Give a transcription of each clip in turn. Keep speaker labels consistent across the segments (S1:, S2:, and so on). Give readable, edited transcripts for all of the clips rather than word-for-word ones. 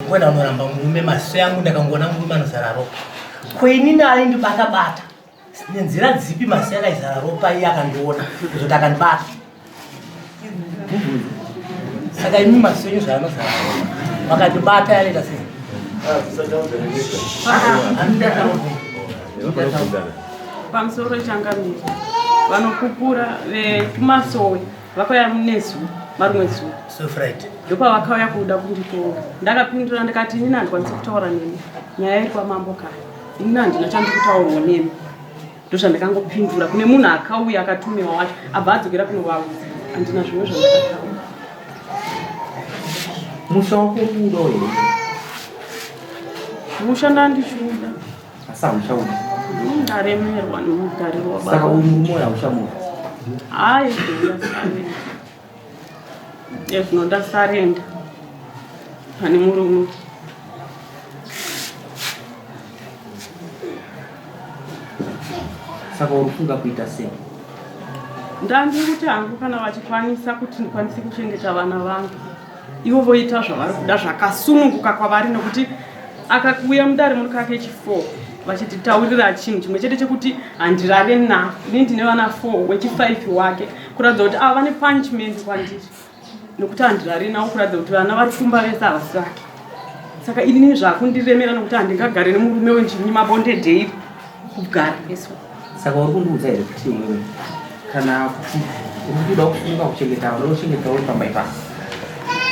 S1: Ngoenda unoramba murume maziso yangu ndakangoona murume anozara ropa. Ko inini aindibata bata nenzira dzipi maziso yakaizara ropa iye akandiona kuzoti akandibata. Saka imi maziso enyu zvaanozara ropa makandibata yanoita sei?
S2: Pamusoro changamire vanopupura vekumasowe vakauya nezuro marumwe zuro
S1: So Friday.
S2: Ndopavakauya kuda kunditora. Ndakapindura ndikati inini handikwanisi kutaura nemi. Nyaya iri kwamambo kare. Inini handina chandiri kutaurwa nemi. Ndozvandakangopindura kune munhu akauya akatumiwa wacho abva adzokera kunovaudza. Handina zvimwe zvandakataura.
S3: Musha wako uri kuudawo here?
S2: Musha ndandichiuda.
S3: Asi hauchauda.
S2: Ndaremerwa nemugariro wababa.
S3: Saka uyu murume uyu hauchamuda.
S2: Hayi, ndasarenda. Ezvino ndasarenda. Pane murume.
S3: Saka uri kufunga kuita sei?
S2: Ndandiri kuti hangu kana vachikwanisa kuti ndikwanise kuchengeta vana vangu. Ivo voita zvavari kuda zvakasununguka kwavari nekuti akakuuya mudare muri kake chi4 vachititaurira chinhu chimwe chete chekuti handirare na ini ndine vana 4 wechi5 wake kuratidza kuti ava vane punishment kwandiri nekuti handirare nawo kuratidza kuti vana vari kumba vese havasi vake saka inini zvakundiremera nekuti handingagare nemurume wenjinyima bonde daily kugara eso
S3: Saka uri kundiudza here kuti iwewe kana kuti uri kuda kufunga kuchengeta vana uchengeta uri pamba ipapo?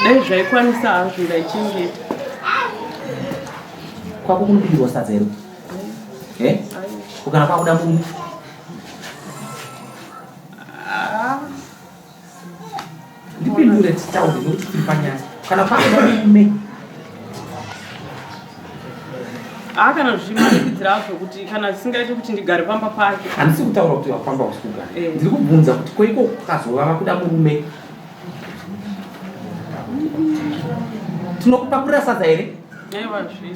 S2: Dai zvaikwanisa hazvo ndaichengeta.
S3: Kwako kunobikirwa sadza here? Eh? Kana kwakuda murume?
S2: Ah.
S3: Ndipindure titaure nekuti tiri panyaya. Kana kwakuda murume
S2: haa kana zvichimanikidzira hazvo kuti kana zvisingaite kuti ndigare pamba pake.
S3: Handisi kutaura kuti wafamba usi kugara.
S2: Eh.
S3: Ndiri kubvunza kuti koiko kukazovava kuda murume tinokupakurira sadza here?
S2: Aiwa zvese.